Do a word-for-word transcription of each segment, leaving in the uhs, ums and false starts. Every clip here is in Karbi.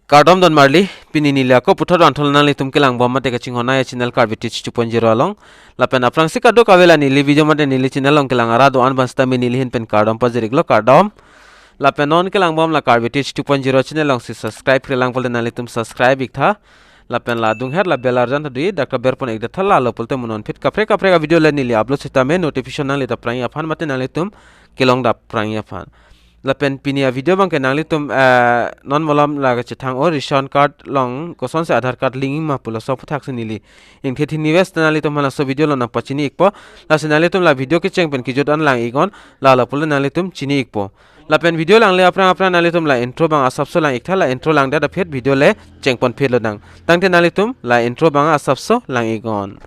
Kardom don marli, pini neli ako puthot anthol nanglitum kelang bom mate kachinghon ai channel Karbi Teach two point zero along. Lapen aphrangsi kadokave la neli video mate neli channel along kelang arat do-an abang sitame neli ahin pen kardom pajir-iklo, kardom. Lapen non kelang bom la Karbi Teach two point zero channel alongsi subscribe-re lang pulote nanglitum subscribe-iktha. Lapen la adunghet la bell arjan ta do-ik, dak ta berpon-ik detha, la lo pulote mo non phit kaprek kaprek a-video le neli upload sitame notification nanglita phrang aphan mate nanglitum kelong dap phrang aphan. Lapen pini a-video abangke nanglitum, eh, non malom la kachethang-o ration card along kosonsi Aadhaar card link ma pu laso aphuthaksi neli ingthit hini ves ta nanglitum aphan laso video along nangpachini-ikpo. Lasi nanglitum la video kecheng pen kejut an lang-iknon, la lo pulote nanglitum chini-ikpo. Lapen video langle aphrang aphrang nanglitum la intro abang asapso lang-iktha, la intro langdet aphi video le chengpon phitlo dang. Tangte nanglitum la intro abang asapso lang-iknon.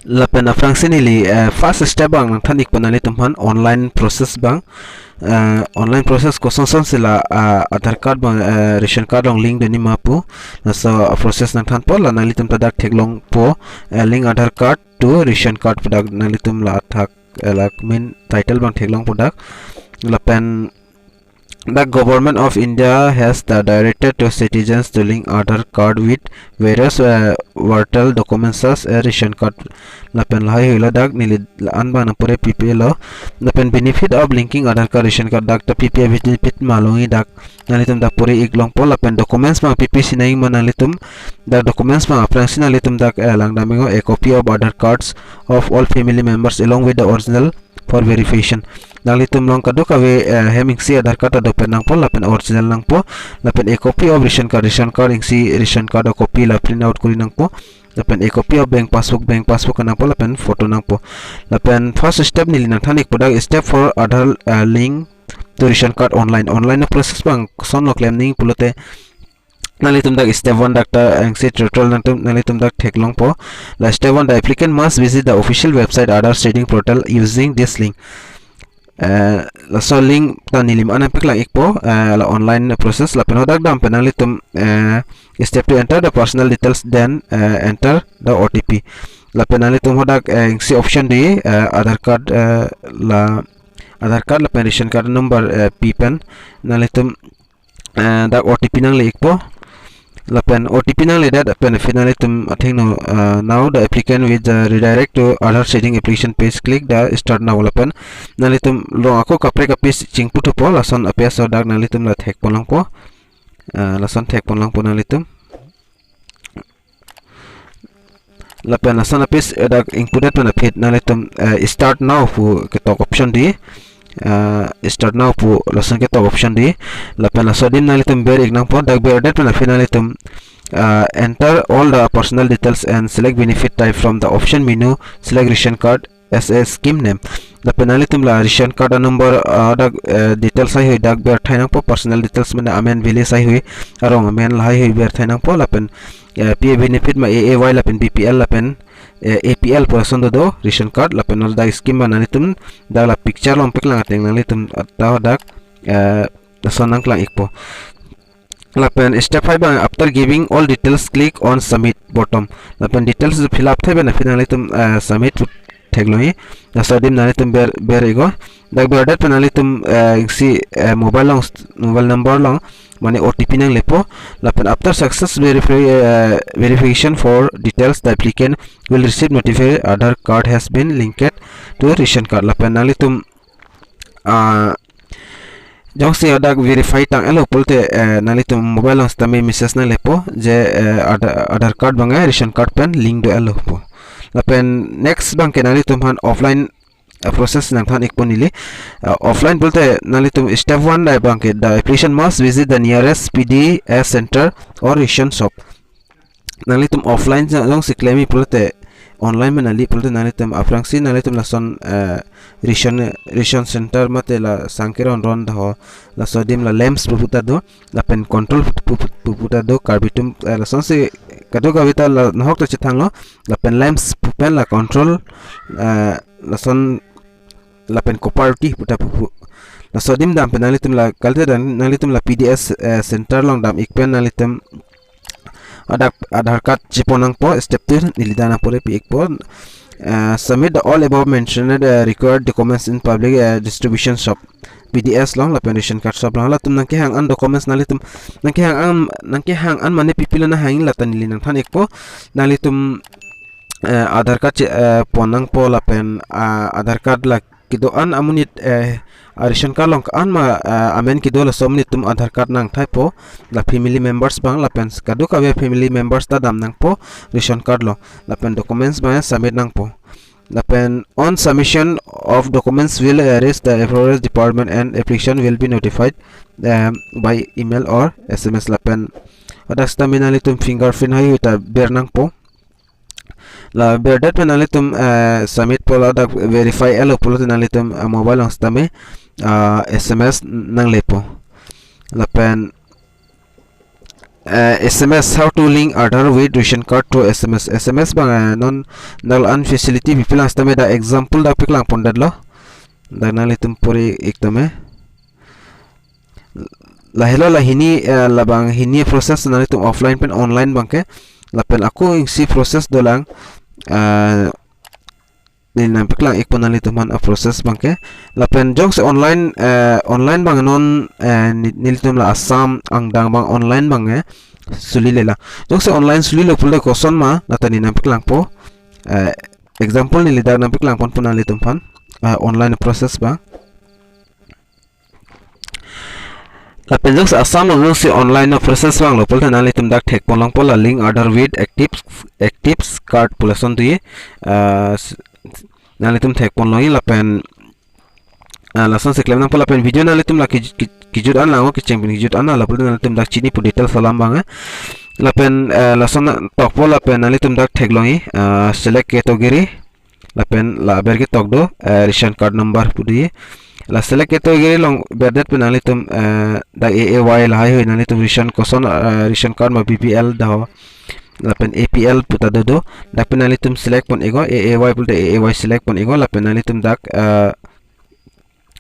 Lapen aphrangsi neli, eh, first step abang nangthan-ikpo nanglitum aphan online process abang. Eh, online process kosonsonsi la, ah, Aadhaar card abang, eh, ration card along link dunji ma pu. Laso a-process nangthanpo, la nanglitum ta dak theklongpo, eh, link Aadhaar card to ration card pu dak nanglitum la athak, eh, la main title abang theklongpo dak. Lapen the Government of India has the directed to citizens to link Aadhaar card with various, uh, vital documents such as ration card. Lapen lahaihui lo dak neli la-an abang nangpore pipilo. Lapen benefit of linking Aadhaar card ration card dak ta pipi a-benefit ma longji dak nanglitum dak pore-ik longpo. Lapen documents abang pipi si nangji ma nanglitum dak documents abang aphrangsi nanglitum dak, eh, langdam-iknon, a copy of Aadhaar cards of all family members along with the original for verification. Nanglitum along kadokave, eh, hem isi Aadhaar card ta do pen nangpo, lapen original nangpo, lapen a copy of ration card, ration card isi ration card a copy la print out kori nangpo, lapen a copy of bank passbook, bank passbook nangpo, lapen photo nangpo. Lapen first step neli nangthan-ikpo dak step for Aadhaar, eh, link to ration card online. Online a-process abang kosonlo klem nangji pulote nanglitum dak step one dak ta angsi tutorial nangtum nanglitum dak theklongpo. La step one, the applicant must visit the official website Aadhaar Seeding Portal using this link. Eh, laso link ta neli ma-an nangpaklang-ikpo, eh, la online process. Lapen hadak dam pen nanglitum, eh, step two, enter the personal details, then, eh, enter the O T P. Lapen nanglitum hadak, eh, angsi option do-ik, eh, Aadhaar card, eh, la Aadhaar card lapen ration card number, eh, pi pen nanglitum, eh, dak O T P nangle-ikpo. Lapen O T P nangledet pen aphi nanglitum athengno, eh, now the applicant will, uh, redirect to Aadhaar Seeding application page, click the start now. Lapen nanglitum rong ako kaprek a-page chingpu thupo, lason a-page hadak nanglitum la thekpon longpo. Eh, lason thekpon longpo nanglitum. Lapen lason a-page, eh, dak ingpudet pen aphi nanglitum, eh, start now pu ketok option do-ik. Eh, start now pu lason ketok option do-ik. Lapen laso adim nanglitum ber-ik nangpo, dak berdet pen aphi nanglitum, eh, enter all the personal details and select benefit type from the option menu, select ration card as a scheme name. Lapen nanglitum la ration card a-number, ah, dak, eh, details haihui dak berthai nangpo, personal details mane amen, village haihui, arong amen, lahaihui berthai nangpo. Lapen, eh, pi a-benefit ma, A A Y lapen B P L lapen, eh, A P L pu lason dodo ration card. Lapen non dak scheme abang nanglitum dak la picture along paklang ateng nanglitum ta dak, eh, lason nangklang-ikpo. Lapen step five abang, after giving all details, click on submit bottom. Lapen details fill up thai pen aphi nanglitum, eh, submit pu theklongji. Laso adim nanglitum ber, ber-iknon. Dak berdet pen nanglitum, eh, isi, eh, mobile along, mobile number along mane O T P nanglepo. Lapen after success verify, eh, verification for details, the applicant will receive notification Aadhaar card has been linked to ration card. Lapen nanglitum, ah, jongsi hadak verify tang-etlo pulote, eh, nanglitum mobile along sitame message nanglepo je, eh, Aadha-, Aadhaar card abang, eh, ration card pen link do-etlo pu. Lapen next abangke nanglitum aphan offline, eh, process nangthan-ikpo neli. Eh, offline pulote nanglitum step one abangke the application must visit the nearest P D S center or ration shop. Nanglitum offline jong, jongsi klemji pulote, online mane kali pulote nanglitum aphrangsi nanglitum lason, eh, ration, ration center mate la sangke ron ron daho, laso adim la LAMPS pu puta do, lapen control pu, pu, pu, pu puta do, Karbi atum, eh, lasonsi kadokave ta la nahok ta chethanglo, lapen LAMPS pu pen la control, eh, lason lapen cooperative puta pu pu. Laso adim dam pen nanglitum la kalite dam nanglitum la P D S, eh, center along dam-ik pen nanglitum hadak Aadhaar card chepon nangpo, step two neli dak nangpore pi-ikpo. uh, submit the all above mentioned uh, required documents in public uh, distribution shop, P D S along lapen ration card shop along. Latum nangkehang an documents nanglitum, nangkehang an, nangkehang an mane pipilo nanghang lata neli nangthan-ikpo. Nanglitum uh, Aadhaar card che, uh, pon nangpo lapen uh, Aadhaar card la kedo-an amonit uh, ration card along ko-an ma uh, amen kedo laso amonit atum Aadhaar card nangthaipo, la family members abang lapen kadokave family members ta dam nangpo ration card along, lapen documents abang submit nangpo. Lapen on submission of documents will uh, reach the appropriate department and application will be notified um, by email or S M S. Lapen hadak sitame nanglitum fingerprint haihui ta ber nangpo. La berdet pen nanglitum uh, submit po, ladak verify etlo pulote nanglitum uh, mobile along sitame uh, S M S nanglepo. Lapen uh, S M S, how to link Aadhaar with ration card to S M S. S M S abang uh, non nanglitum an facility pipelang sitame dak example dak paklang pondetlo. Dak nanglitum pori-ik tame. Lahelo la hini uh, labang hini process nanglitum offline pen online abangke. Lapen ako isi process dolang. Uh, neli nangpaklang-ikpo nanglitum aphan a process abangke. Lapen jongsi online uh, online abang non uh, ni- nelitum la Assam angdeng abang online abang eh, suli lela. Jongsi online sulilo pulote koson ma, lata neli nangpaklangpo. Uh, example neli dak nangpaklang ponpo nanglitum aphan uh, online process abang. Lapen jongsi Assam along jongsi online a process vanglo pulote nanglitum dak thek ponlongpo, la link Aadhaar with active active card pu lason do ye. Uh, s- nanglitum thek ponlongji lapen uh, lason si klem nangpo, lapen video nanglitum la kej- ke- kejut an lang, kecheng pen kejut an lang, lapen nanglitum dak chinipo details alam abang eh. Lapen uh, lason na- tokpo lapen nanglitum dak theklongji uh, select category. Lapen la aber ketok do uh, ration card number pu do ye. La select category along berdet pen nanglitum uh, dak A A Y lahaihui nanglitum ration koson uh, ration card ma B P L do lapen A P L puta do do. Dak pen nanglitum select pon-iknon, A A Y pulote A A Y select pon-iknon, lapen nanglitum dak uh,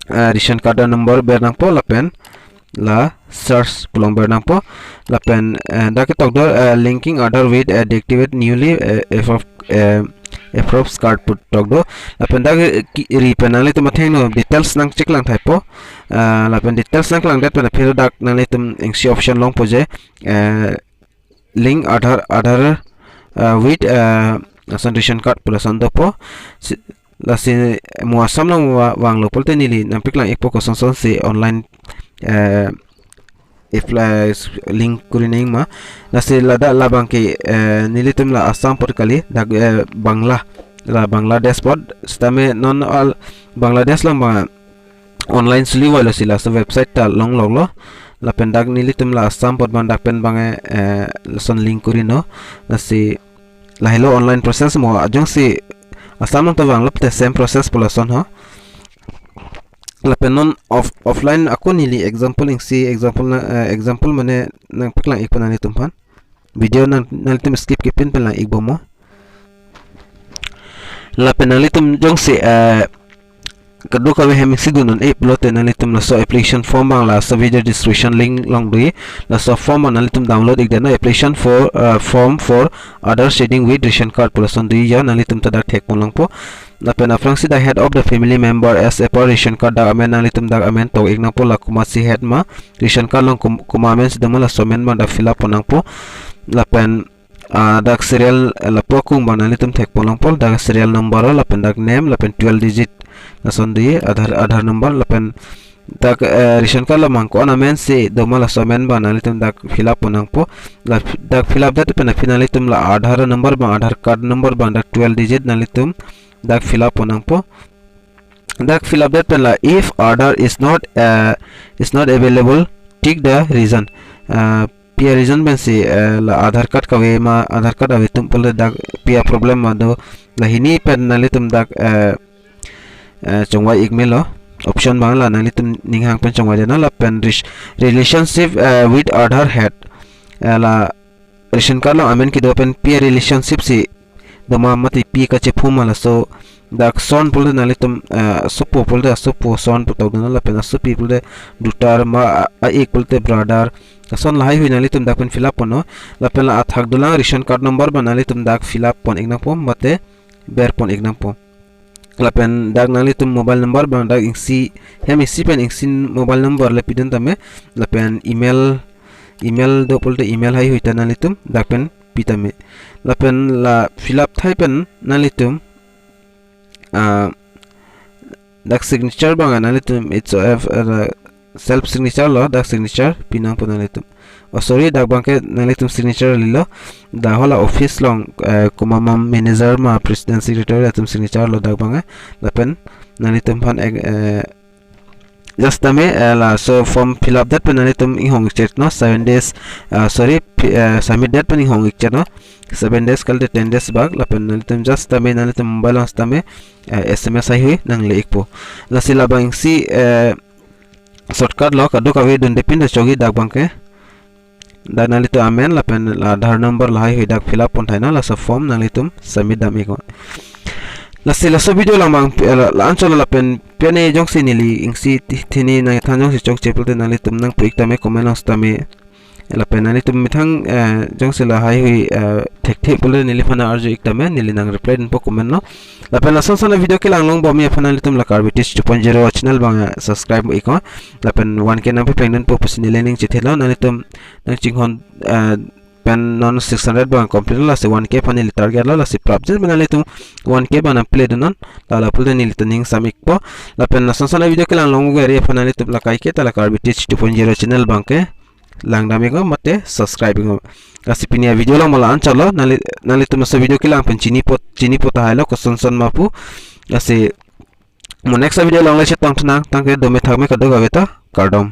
uh, ration card number ber nangpo lapen la search pu along ber nangpo. Lapen uh, dak ketok do uh, linking Aadhaar with uh, deactivate newly uh, approved uh, approved card pu tok do. Lapen dak uh, ki- ri pen nanglitum athengno details nangcheklang thaipo. Uh, lapen details nangklangdet pen aphi dak nanglitum isi option longpo je uh, link Aadhaar Aadhaar uh, with uh, lason ration card pu lason dopo. Si- lasi mo Assam along va- vanglo pulote neli nangpaklang-ikpo koson son si online uh, apply s- link kuri nangji ma. Lasi ladak labangke uh, nelitum la Assam apot kali, dak uh, Bangla, la Bangladesh apot sitame non al Bangladesh along abang online suli voilo, si laso website ta longloklo. Lapen dak nelitum la Assam apot abang dak pen abang eh, lason link kuri non. Lasi lahelo online process mo, jongsi Assam along ta vanglo pulote same process pu lason ho. Lapen non off offline ako neli example isi example na eh, example mane nangpaklang-ikpo nanglitum aphan. Video nang nanglitum skip kepin pen lang-ikbom mo. Lapen nanglitum jongsi eh, kadokave hem isi dun un-e pulote nanglitum laso application form abang laso video description link along do ye. Laso form abang nanglitum download ikdet non, application for uh, form for Aadhaar sharing with ration card pu lason do ye, nanglitum ta dak thek ponlongpo. Lapen aphrangsi dak head of the family member as a per ration card dak amen nanglitum dak amen tok-ik nangpo, la komatsi head ma, ration card along kom- komat amen si doma laso amen abang dak fill up pon nangpo. Lapen ah, dak serial eh, lapu akung abang nanglitum thek ponlongpo, dak serial number lapen dak name lapen twelve digit lason do ye, Aadhaar Aadhaar number lapen dak eh, ration card along ko-an amen si doma laso amen abang nanglitum dak fill up pon nangpo. La dak fill up det pen aphi nanglitum la Aadhaar number abang, Aadhaar card number abang dak twelve digit nanglitum dak fill up pon nangpo. Dak fill up det pen la if Aadhaar is not uh, is not available, tick the reason. Uh, pi a reason pensi eh, la Aadhaar card kave ma, Aadhaar card ave atum pulote dak pi a problem ma do, la hini pen nanglitum dak eh, eh, chongvai-ik melo, option abang la nanglitum ninghang pen chongvai det non. Lapen ris- relationship eh, with Aadhaar head eh, la ration card along amen kedo pen pi a relationship si doma mate pi kachephu ma, laso dak son pulote nanglitum eh, asopo pulote asopo son pu tok do non, lapen asopi pulote dutar ma, a- a-ik pulote brother. Lason lahaihui nanglitum dak pen fill up pon non. Lapen la athak dolang ration card number abang nanglitum dak fill up pon-ik nangpo mate berpon-ik nangpo. Lapen dak nanglitum mobile number abang dak isi, hem isi pen isi mobile number le pidun tame, lapen email, email do pulote email haihui ta nanglitum dak pen pi tame. Lapen la fill up thai pen nanglitum, ah, dak signature abang nanglitum H O F, eh, self signature lo, dak signature pi nangpo nanglitum. Oh, sorry, dak abangke nanglitum signature kalilo. Dak hala office along, eh, komat ma manager ma president secretary atum signature lo dak abang, eh. Lapen nanglitum aphan, eh, eh, just tame, eh, laso form fill up det pen nanglitum inghong-ik chot non, seven days, ah, sorry, pi-, eh, submit det pen inghong-ik chot non, seven days kalite ten days bak. Lapen nanglitum just tame nanglitum mobile along tame, eh, S M S haihui nangle-ikpo. Lasi labang isi, eh, shortcut lo, kadokave dunde pin ta chogi dak abangke. Dak nanglitum amen lapen la Aadhaar number lahaihui dak fill up pon thai non, laso form nanglitum submit dam-ik non. Lasi laso video lang abang, eh, la, la-anchot lo lapen pine jongsi neli isi thi-, thini nangthan jongsi chokche pulote nanglitum nangpu-ik tame comment along tame. Lapen nanglitum methang, eh, jongsi lahaihui, eh, thekthe pulote neliphan arju-ik tame, neli nang reply dunpo comment along. Lapen lason ason a-video kelang longbom aphan nanglitum la Karbi Teach two point zero channel abang, eh, subscribe ik non. Lapen one K nangpi peng dunpo pusi neli ning chethelo, nanglitum nangchinghon, eh, pen non six hundred abang complete lo, lasi one K aphan neli target lo, lasi prapjin pen nanglitum one K abang nangple dun non, la la pulote neli ta ning sam-ikpo. Lapen lason ason a-video kelang long gari aphan nanglitum la kaike ta la Karbi Teach two point zero channel abangke lang dam-ik non mate subscribe ik non. Lasi pini a-video lang ma la-anchot lo, nangli, nanglitum laso video kelang pen chinipo, chinipo tahai lo koson son ma pu. Lasi mo next a-video along le chetong thu nang, tangte dome thakme kadokave ta, kardom.